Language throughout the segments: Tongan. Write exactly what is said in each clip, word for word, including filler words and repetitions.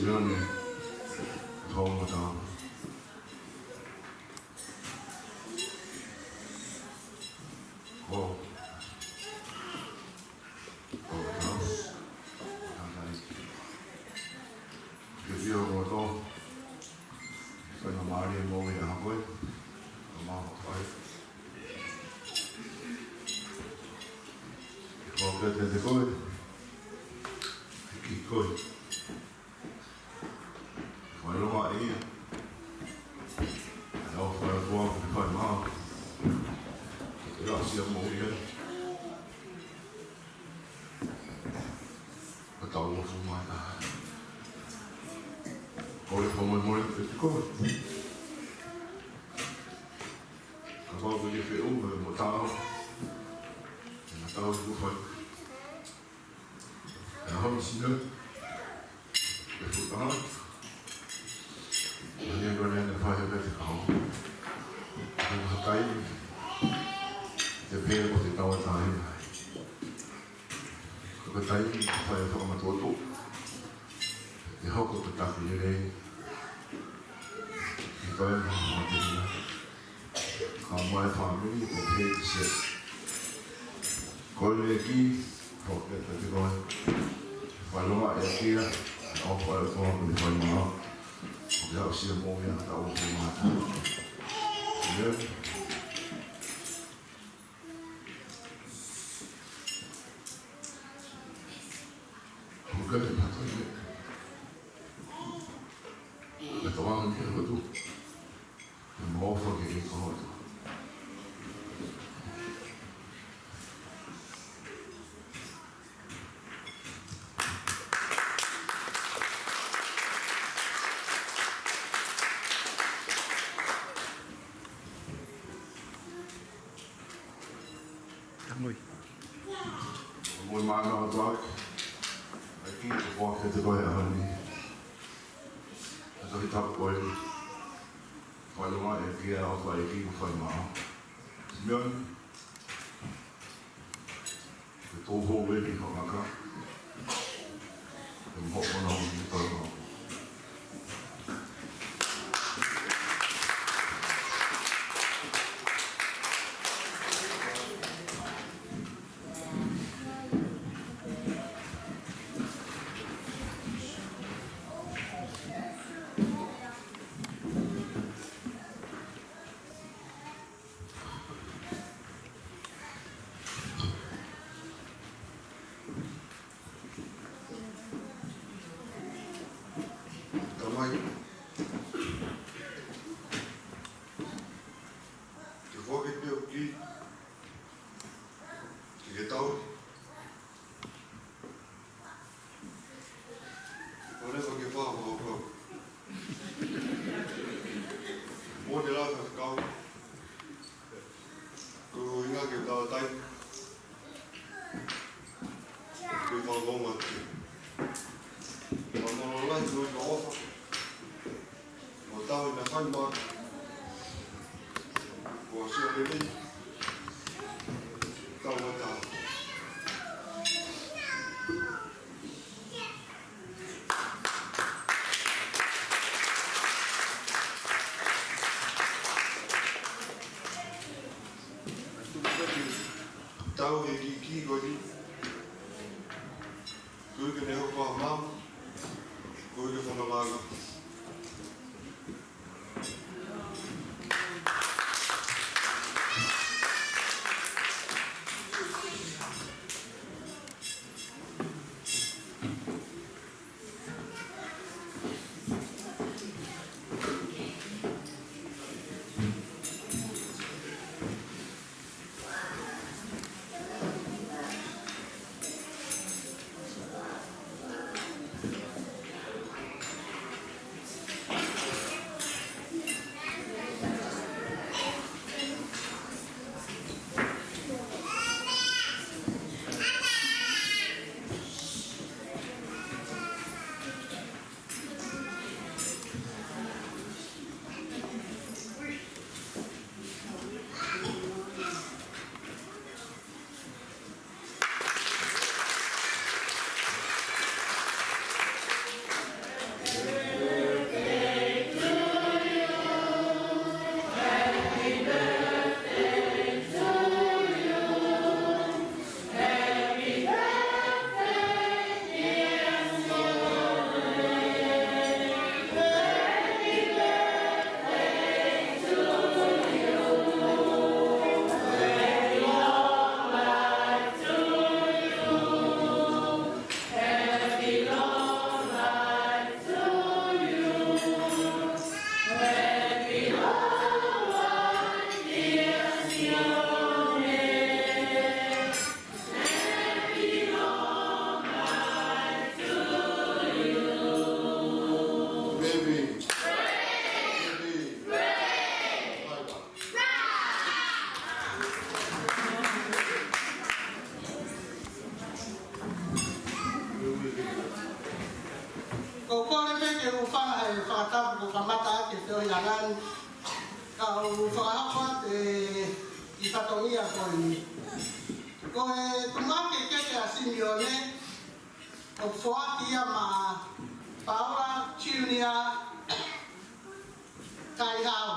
Sione Tōmatau. Ko Tōmatau. Tātai. Ke fio roto. Faingamālie mo ia hako e. Ka mau hako ai. Ko ke te te koe. Ki koe. Failonga ia. ʻA e ʻofa ʻa e ʻOtua ʻoku fai maʻau. ʻE ʻasi ia mo ia. Ka tau ʻofa mai ā. Kole fakamolemole pē ki koe. Kapau ko e feʻunga mo tau. ʻE na tau ku fai. ʻE hau sina. ʻE futa. ʻA ia ko ena naʻe fai ʻe te kau. ʻE makai. Te pea ko te tau tai. Ko e taimi ʻe fai e fakamātoato. ʻE hoko ko e taki lelei. ʻE fai mo te hina. Ka mai fāmili, ko he ki se. Ko e leki, ko e te te koe. Failonga e kia, ʻo fai ko e fai maʻau. Ko e ʻasi ia mo ia, tau ʻofa mai ā. Ia. Ko e te pata ia. Ka tau anga ki he lotu. Mo ʻofa ke ke koto. Tanui. Mo e mānava atu ʻaki. ʻAi ki te koa ke te koe ʻaho ni. ʻA e Tohi Tapu ko e. Failonga e kia ʻo fai ki mo fai maʻau. Simeone. Ke tō hou e ki whakaka. Ke mo hopo na hou ni tau hou. Tamai, ke foaki pē ʻoku ke tau. ʻO ne fake fā mo kau. Mo te lata kau. Ko inga ke tau tai. Ke fā mo mate. Fā mo lai ko inga ʻofa. Mo tau ina fai mo. Ko sia lele. Tau mo tau. Tau he ki ki ko ni. Ko ke ne hopa mam. Ko ke fana langa. Kamata ʻaki e feohi ʻanga ni, kau fakahoko atu e kiʻi fatongia ko eni. Ko e tuʻumālie keke ʻa Simione, ʻoku foaki ia maʻa Paula Junior Kaihau.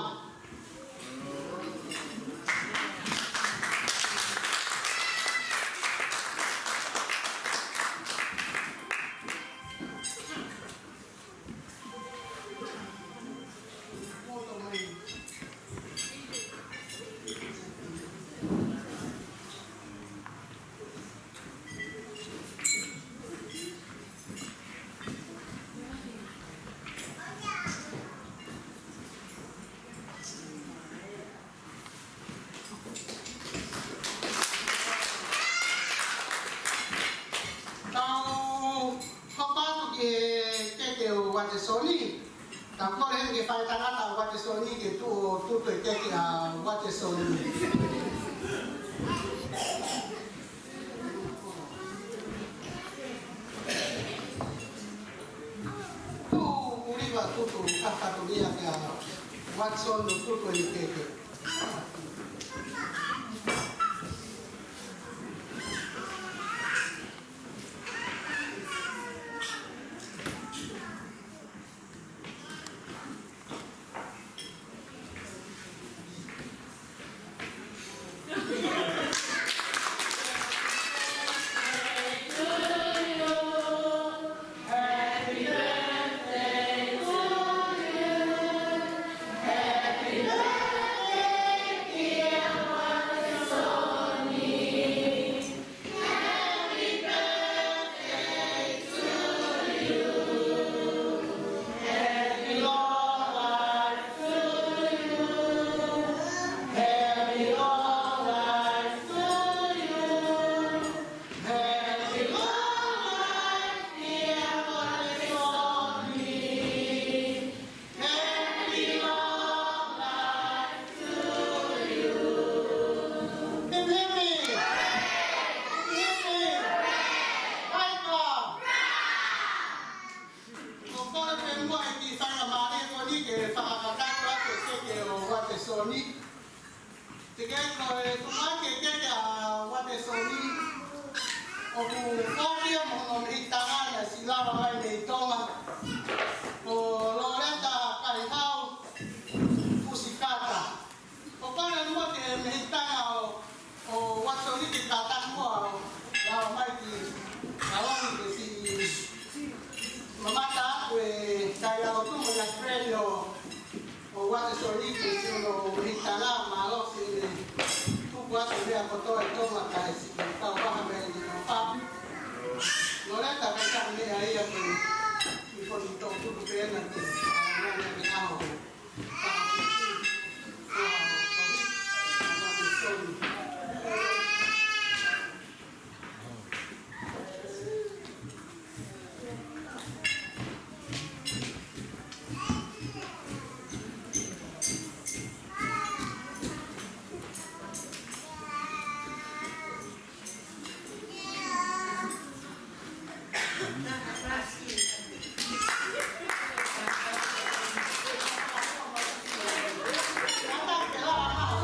Tau hoko atu ki he keke ʻo Uatesoni. Tau kole heni ki he faitangata ʻo Uatesoni ke tuʻu ʻo tutu e keke ʻa Uatesoni. Tuʻu ʻUliva, tutu, ka fatongia kia Uatesoni ʻo tutu e keke. Happy long life to you. Hip, hip. Hip, hip. High five. Ko e kole pē muʻa e kiʻi faingamālie ko eni ke fakakakato atu e keke ʻo Uatesoni. Teʻeki ai, ko e tuʻumālie keke ʻa Uatesoni, ʻoku foaki ia mo hono mehikitanga naʻe siʻi lava mai mei Tonga, ko Loleta Kaihau Fusikata. ʻOku kole muʻa ki he mehikitanga ʻo, ʻo Uatesoni ke kātaki muʻa ʻo lava mai ki Tonga ke siʻi mamata atu e kaihaʻa ʻo tuʻu mo e friend ʻo ʻo Uatesoni ke siʻi hono mehikitanga. Mālō siʻene tuku atu e meʻa kotoa ʻi Tonga ka